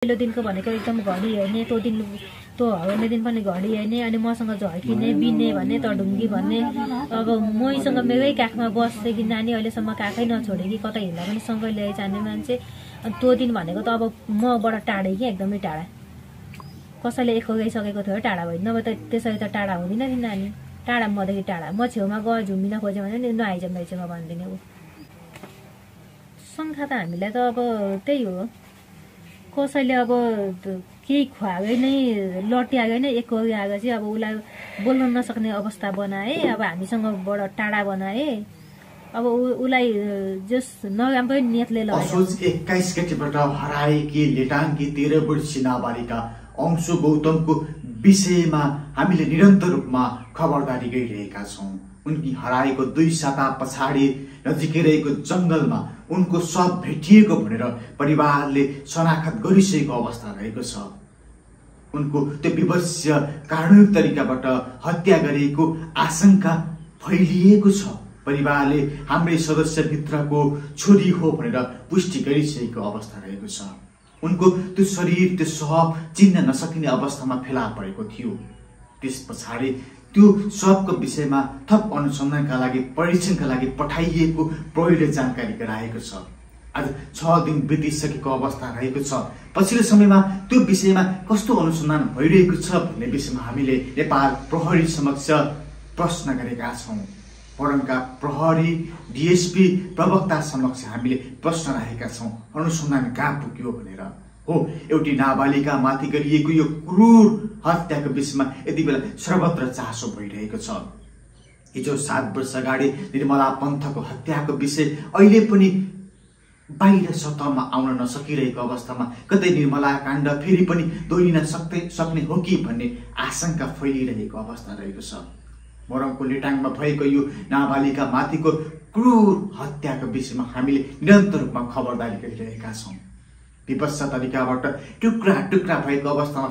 पहिलो दिनको भनेको एकदम घडी हेर्ने त्यो हराउने दिन पनि घडी हेर्ने अनि मसँग झर्किने बिन्ने भन्ने त ढुङ्गी भन्ने अब मैसँग मेरै काखमा बस्थे कि नानी अहिलेसम्म काखै नछोडे कि कतै हिँड्दा पनि सँगै ल्याइ जाने मान्छे। अनि त्यो दिन भनेको त अब मबाट टाढै कि एकदमै टाढा कसैले एक गइसकेको थियो टाढा भयो नभए त त्यसरी त टाढा हुँदिन नि नानी। टाढा मदेखि टाढा म छेउमा गएर झुम्बिन खोज्यो भने नि नआइज माइजमा भनिदिने ऊ शङ्का त हामीलाई त अब त्यही हो। कसैले अब केही खुवाएकै नै लट्याएकै नै एक आएको चाहिँ अब उसलाई बोल्न नसक्ने अवस्था बनाए। अब हामीसँगबाट टाढा बनाए। अब उसलाई जस नराम्रो नियतले असोज 21 गतेबाट हराएकी लेटाङकी 13 वर्षीय नाबालिका अंशु गौतमको विषयमा हामीले निरन्तर रूपमा खबरदारी गरिरहेका छौं। उनकी हराएको 2 साता पछाडि नजिकै रहेको जंगलमा उनको शव भेटिएको भनेर परिवारले शनाखत गरिसकेको अवस्था रहेको छ। उनको त्यो विवश्य कानुनी तरिकाबाट हत्या गरिएको आशंका फैलिएको छ। परिवारले हाम्रै सदस्यभित्रको छोरी हो भनेर पुष्टि गरिसकेको अवस्था रहेको छ। उनको त्यो शरीर त्यो शव चिन्न नसकिने अवस्थामा फेला परेको थियो। त्यस पछाडि त्यो शवको विषयमा थप अनुसन्धानका लागि परीक्षणका लागि पठाइएको प्रहरीले जानकारी गराएको छ। आज 6 दिन बितिसकेको अवस्था रहेको छ। पछिल्लो समयमा त्यो विषयमा कस्तो अनुसन्धान भइरहेको छ भन्ने विषयमा हामीले नेपाल प्रहरी समक्ष प्रश्न गरेका छौं। मोरङका प्रहरी डीएसपी प्रवक्ता समक्ष हामीले प्रश्न राखेका छौं अनुसन्धान कहाँ पुग्यो भनेर। हो एउटी नाबालिका माथि गरिएको यो क्रूर हत्याको विषयमा यति बेला सर्वत्र चासो भइरहेको छ। हिजो 7 वर्ष अगाडि निर्मला पन्थको हत्याको विषय अहिले पनि बाहिर सतहमा आउन नसकिरहेको अवस्थामा कतै निर्मला काण्ड फेरि पनि दोहोरिन सक्ने हो कि भन्ने आशंका फैलिरहेको अवस्था रहेको छ। मोरङको लेटाङमा भएको यो नाबालिका माथिको क्रूर हत्याको विषयमा हामीले निरन्तर रूपमा खबरदारी गरिरहेका छौं। विवश तरिकाबाट टुक्रा टुक्रा भएको अवस्थामा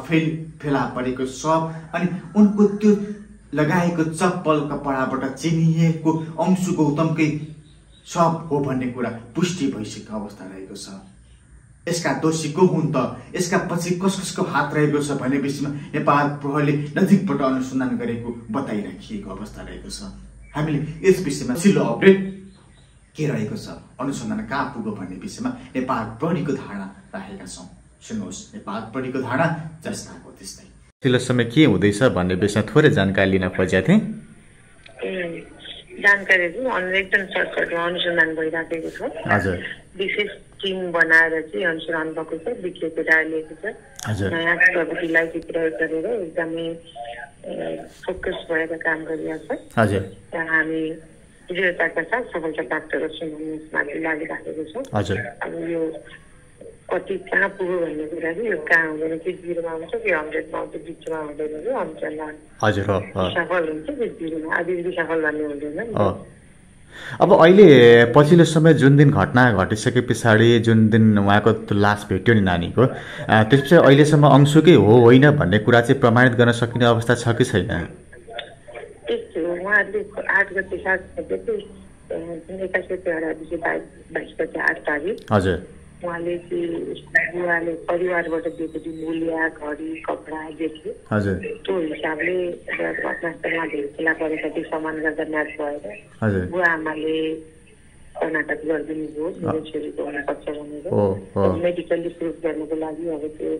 फेला परेको शव अनि उनको त्यो लगाएको चप्पल कपडाबाट चिनिएको अंशु गौतमकै शव हो भन्ने कुरा पुष्टि भइसकेको अवस्था रहेको छ। यसका दोषी को हुन् त, यसका पछि कसको हात रहेको छ भन्ने विषयमा नेपाल प्रहरीले नजिकबाट अनुसन्धान गरेको बताइराखिएको अवस्था रहेको छ। हामीले यस विषयमा पछिल्लो अपडेट के रहेको छ, अनुसन्धान कहाँ पुग्यो भन्ने विषयमा नेपाल प्रहरीको धारणा राखेका छौं। सुन्नुहोस् नेपाल प्रहरीको धारणा जस्ताको त्यस्तै। पछिल्लो समय के हुँदैछ भन्ने विषयमा थोरै जानकारी लिन खोजेका थिएँ। जानकारी एकदम सर्टकटमा अनुसन्धान भइराखेको छ। हजुर विशेष टिम बनाएर चाहिँ अनुसन्धान भएको छ, विज्ञको राय लिएको छ। नयाँ प्रविधिलाई प्रयोग गरेर एकदमै फोकस भएर काम गरिरहेको छ। हजुर हामी दृढताका साथ सफलता प्राप्त गर्छौँ लागिराखेको छौँ। हजुर अब यो कति कहाँ पुग्यो भन्ने कुरा चाहिँ यो कहाँ हुँदैन कि 0मा हुन्छ कि 100मा आउँछ, बिचमा हुँदैन कि अनुसन्धान हजुर सफल हुन्छ कि 0मा आधी सफल भन्ने हुँदैन। अब अहिले पछिल्लो समय जुन दिन घटना घटिसके पछाडि जुन दिन उहाँको लास भेट्यो नि नानीको, त्यसपछि अहिलेसम्म अंशुकै हो होइन भन्ने कुरा चाहिँ प्रमाणित गर्न सकिने अवस्था छ कि छैन? उहाँहरूले 8 गते 7 गते 21 गते हराएपछि 22 गते 8 तारिक हजुर उहाँले बुवाले परिवारबाट दिएको मूल्य घडी कपडा दिएको हजुर त्यो हिसाबले घटनास्थलमा धेरै फेला परेका त्यो सामान गर्दा म्याच भएर हजुर बुवा आमाले कर्नाटक गरिदिनु भयो मेरो छोरीको हुनसक्छ भनेर मेडिकल्ली प्रुभ गर्नुको लागि अब त्यो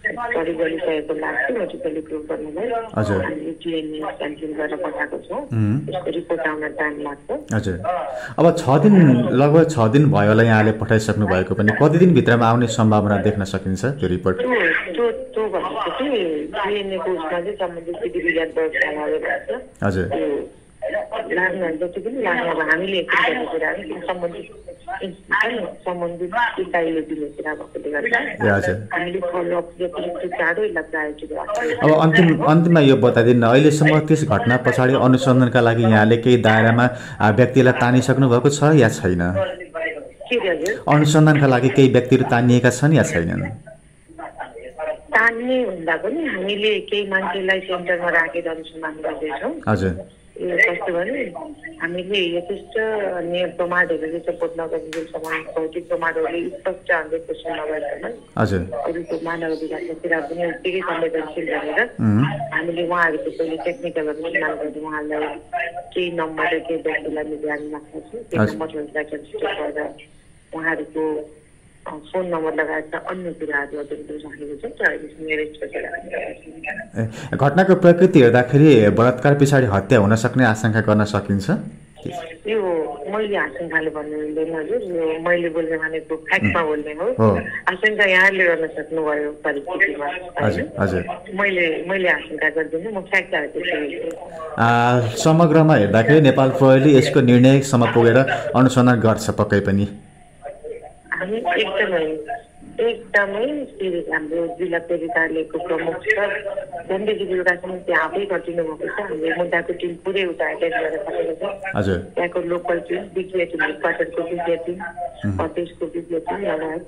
सरी गरिसकेको लाग्छ मेडिकल्ली प्रुभ गर्नुलाई हामीले डिएनए स्याम्पल गरेर पठाएको छौँ। त्यसको रिपोर्ट आउन टाइम लाग्छ। हजुर अब 6 दिन लगभग 6 दिन भयो होला यहाँले पठाइसक्नु भएको पनि कति दिन भित्रमा आउने सम्भावना देख्न सकिन्छ त्यो रिपोर्ट? त्यो भनेको चाहिँ डिएनए को उसमा चाहिँ सम्बन्धित विधि विज्ञान प्रयोगशालाले भन्छ। हजुर लाग्नु जति पनि लाग्नु अब हामीले गर्ने कुरा सम्बन्धित इकाइले दिने कुरा भएकोले गर्दा हामीले फलोअप जति चाँडो यसलाई प्रायोरिटी गर्छौँ। अब अन्तिममा यो बताइदिनु, अहिलेसम्म त्यस घटना पछाडि अनुसन्धानका लागि यहाँले केही दायरामा व्यक्तिलाई तानिसक्नु भएको छ या छैन? अनुसन्धानका लागि केही व्यक्तिहरू तानिएका छन् या छैनन्? तान्ने भन्दा पनि हामीले केही मान्छेलाई सेन्टरमा राखेर अनुसन्धान गर्दैछौँ। हजुर कस्तो भने हामीले यथेष्ट प्रमाणहरू सपोर्ट नगरेसम्म भौतिक प्रमाणहरूले स्पष्ट 100% नभएसम्म अरूको मानव अधिकारको कुरा पनि उत्तिकै संवेदनशील गरेर हामीले उहाँहरूको पहिले टेक्निकलहरू इस्तेमाल गर्दै उहाँलाई केही नम्बर केही व्यक्तिलाई ध्यानमा राख्नु छु त्यो नम्बरहरूलाई कन्सिडर गरेर उहाँहरूको फोन नम्बर लगायत अन्य कुराहरू राखेको छ र अहिलेसम्म एरेस्ट गरिरहेको छ। घटनाको प्रकृति हेर्दाखेरि बलात्कार पछाडि हत्या हुन सक्ने आशंका गर्न सकिन्छ? यो मैले आशंकाले भन्नु मिल्दैन हजुर, यो मैले बोल्ने भनेको फ्याक्टमा बोल्ने हो। आशंका यहाँले गर्न सक्नुभयो परिस्थितिमा, मैले आशंका गर्दिनँ, म फ्याक्टहरूको समग्रमा हेर्दाखेरि नेपाल प्रहरीले यसको निर्णयसम्म पुगेर अनुसन्धान गर्छ पक्कै पनि। हामी एकदमै हाम्रो जिल्ला प्रहरी कार्यालयको प्रमुख छ झन्डैदेखि बेलुकासम्म त्यहाँ आफै गरिदिनु भएको छ। हामीले मुद्दाको टिम पुरै उता एटेच गरेर सकेको छ। त्यहाँको लोकल टिम, विज्ञ टिम, हेडक्वार्टरको विज्ञ टिम, प्रदेशको विज्ञ टिम लगायत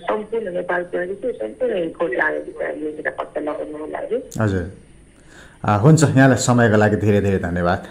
सम्पूर्ण नेपाल प्रहरीको सम्पूर्ण खोज लागेको छ यो पत्ता लगाउनुको लागि। हजुर हुन्छ, यहाँलाई समयको लागि धेरै धेरै धन्यवाद।